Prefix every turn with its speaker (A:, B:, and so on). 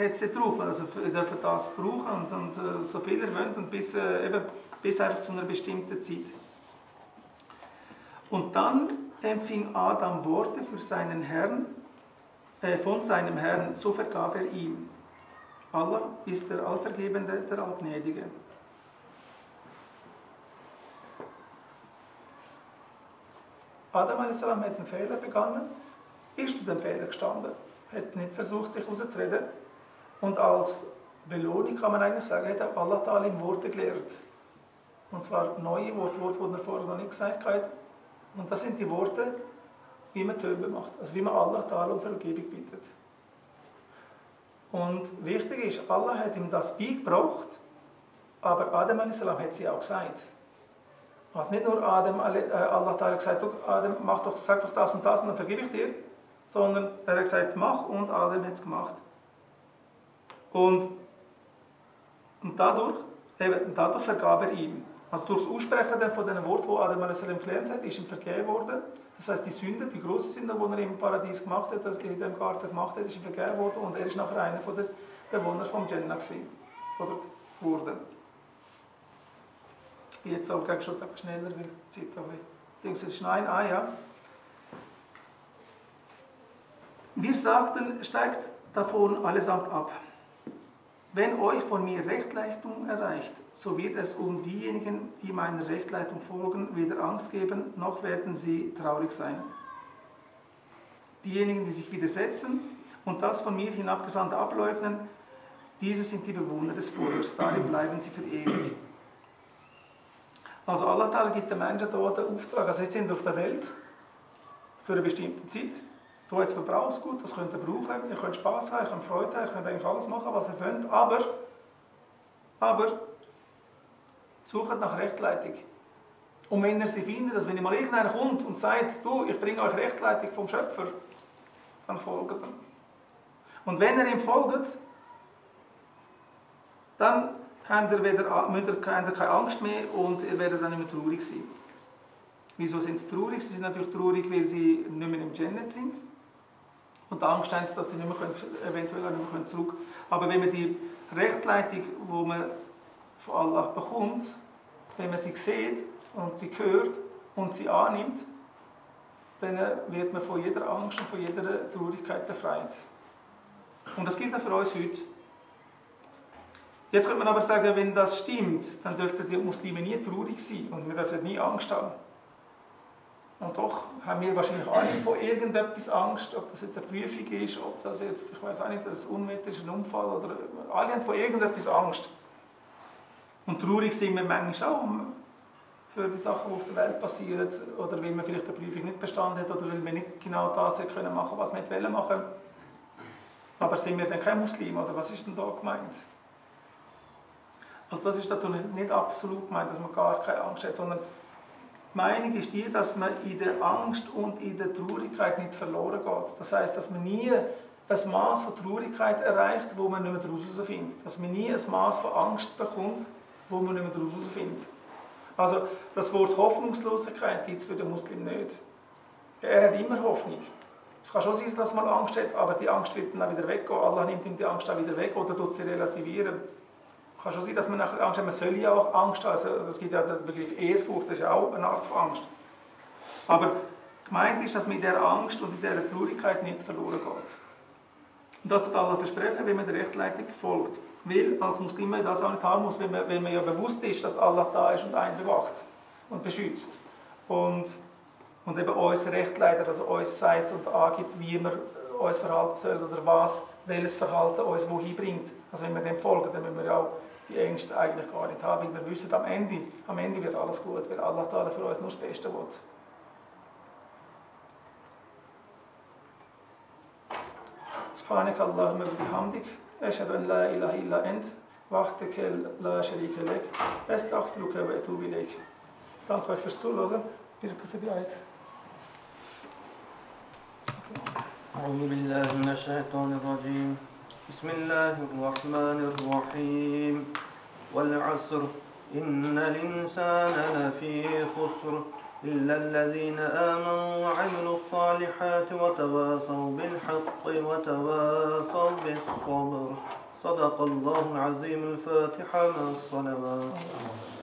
A: hat es drauf. Also ihr dürft das brauchen und so viel ihr wollt und bis einfach zu einer bestimmten Zeit. Und dann empfing Adam Worte für seinen Herrn, von seinem Herrn, so vergab er ihm. Allah ist der Allvergebende, der Allgnädige. Adam a.s. hat einen Fehler begangen, ist zu dem Fehler gestanden, hat nicht versucht, sich rauszureden. Und als Belohnung kann man eigentlich sagen, hat Allah Ta'ala ihm Worte gelehrt. Und zwar neue Worte, die er vorher noch nicht gesagt hat. Und das sind die Worte, wie man Taufe macht, also wie man Allah Ta'ala um Vergebung bittet. Und wichtig ist, Allah hat ihm das beigebracht, aber Adam a.s. hat sie auch gesagt. Also nicht nur Allah Ta'ala gesagt, Adam, sag doch das und dann vergebe ich dir, sondern er hat gesagt, mach, und Adam hat es gemacht. Und dadurch vergab er ihm. Also durch das Aussprechen von den Worten, die Adam a.s. gelernt hat, ist ihm vergeben worden. Das heisst, die Sünde, die grosse Sünde, die er im Paradies gemacht hat, das in dem Garten gemacht hat, ist ihm vergeben worden und er ist nachher einer der Bewohner vom Jannah geworden. Jetzt auch schon schneller, weil die Zeit auch es ist nein, ja. Wir sagten, steigt davon allesamt ab. Wenn euch von mir Rechtleitung erreicht, so wird es um diejenigen, die meiner Rechtleitung folgen, weder Angst geben, noch werden sie traurig sein. Diejenigen, die sich widersetzen und das von mir hinabgesandte ableugnen, diese sind die Bewohner des Feuers, darin bleiben sie für ewig. Also Allah Ta'ala gibt den Menschen hier den Auftrag, also jetzt sind wir auf der Welt für eine bestimmte Zeit. Du hast Verbrauchsgut, das könnt ihr brauchen, ihr könnt Spass haben, ihr könnt Freude haben, ihr könnt eigentlich alles machen, was ihr wollt, aber sucht nach Rechtleitung. Und wenn ihr sie findet, also wenn ihr mal irgendeiner kommt und sagt, du, ich bringe euch Rechtleitung vom Schöpfer, dann folgt ihm. Und wenn ihr ihm folgt, dann habt ihr keine Angst mehr und ihr werdet dann nicht mehr traurig sein. Wieso sind sie traurig? Sie sind natürlich traurig, weil sie nicht mehr im Jannah sind. Und Angst haben sie, dass sie nicht mehr eventuell nicht mehr zurück können. Aber wenn man die Rechtleitung, die man von Allah bekommt, wenn man sie sieht und sie hört und sie annimmt, dann wird man von jeder Angst und von jeder Traurigkeit befreit. Und das gilt auch für uns heute. Jetzt könnte man aber sagen, wenn das stimmt, dann dürften die Muslime nie traurig sein und wir dürfen nie Angst haben. Und doch haben wir wahrscheinlich alle von irgendetwas Angst, ob das jetzt eine Prüfung ist, ob das jetzt, ich weiß auch nicht, ein Unwetter ist, ein Unfall, oder alle haben von irgendetwas Angst. Und traurig sind wir manchmal auch für die Sachen, die auf der Welt passieren, oder weil man vielleicht eine Prüfung nicht bestanden hat, oder weil wir nicht genau das machen können, was wir machen wollen. Aber sind wir dann kein Muslim, oder was ist denn da gemeint? Also das ist natürlich nicht absolut gemeint, dass man gar keine Angst hat, sondern die Meinung ist die, dass man in der Angst und in der Traurigkeit nicht verloren geht. Das heisst, dass man nie ein Maß von Traurigkeit erreicht, wo man nicht mehr daraus herausfindet. Dass man nie ein Maß von Angst bekommt, wo man nicht mehr daraus herausfindet. Also das Wort Hoffnungslosigkeit gibt es für den Muslim nicht. Er hat immer Hoffnung. Es kann schon sein, dass man Angst hat, aber die Angst wird dann auch wieder weggehen. Allah nimmt ihm die Angst auch wieder weg oder tut sie relativieren. Es kann schon sein, dass man nachher Angst hat. Man soll ja auch Angst haben. Also, es gibt ja den Begriff Ehrfurcht, das ist auch eine Art von Angst. Aber gemeint ist, dass man in dieser Angst und in dieser Traurigkeit nicht verloren geht. Und das tut Allah versprechen, wenn man der Rechtleitung folgt. Weil als Muslim man das auch nicht haben muss, wenn man ja bewusst ist, dass Allah da ist und einen bewacht und beschützt. Und eben uns Recht leitet, also uns sagt und angibt, wie wir uns verhalten sollen oder welches Verhalten uns wohin bringt. Also wenn wir dem folgen, dann müssen wir ja auch die Ängste eigentlich gar nicht haben, weil wir wissen, am Ende wird alles gut, weil Allah Ta'ala für uns nur das Beste will. سبحانك اللهم وبحمدك أشهد أن لا إله إلا أنت وحدك لا شريك لك أستغفرك وأتوب إليك. Danke euch fürs Zuhören. Bitte bereit.
B: أعوذ بالله من الشيطان الرجيم بسم الله الرحمن الرحيم والعصر إن الإنسان لفي خسر إلا الذين آمنوا وعملوا الصالحات وتواصوا بالحق وتواصوا بالصبر. صدق الله العظيم. الفاتحة مع الصلوات.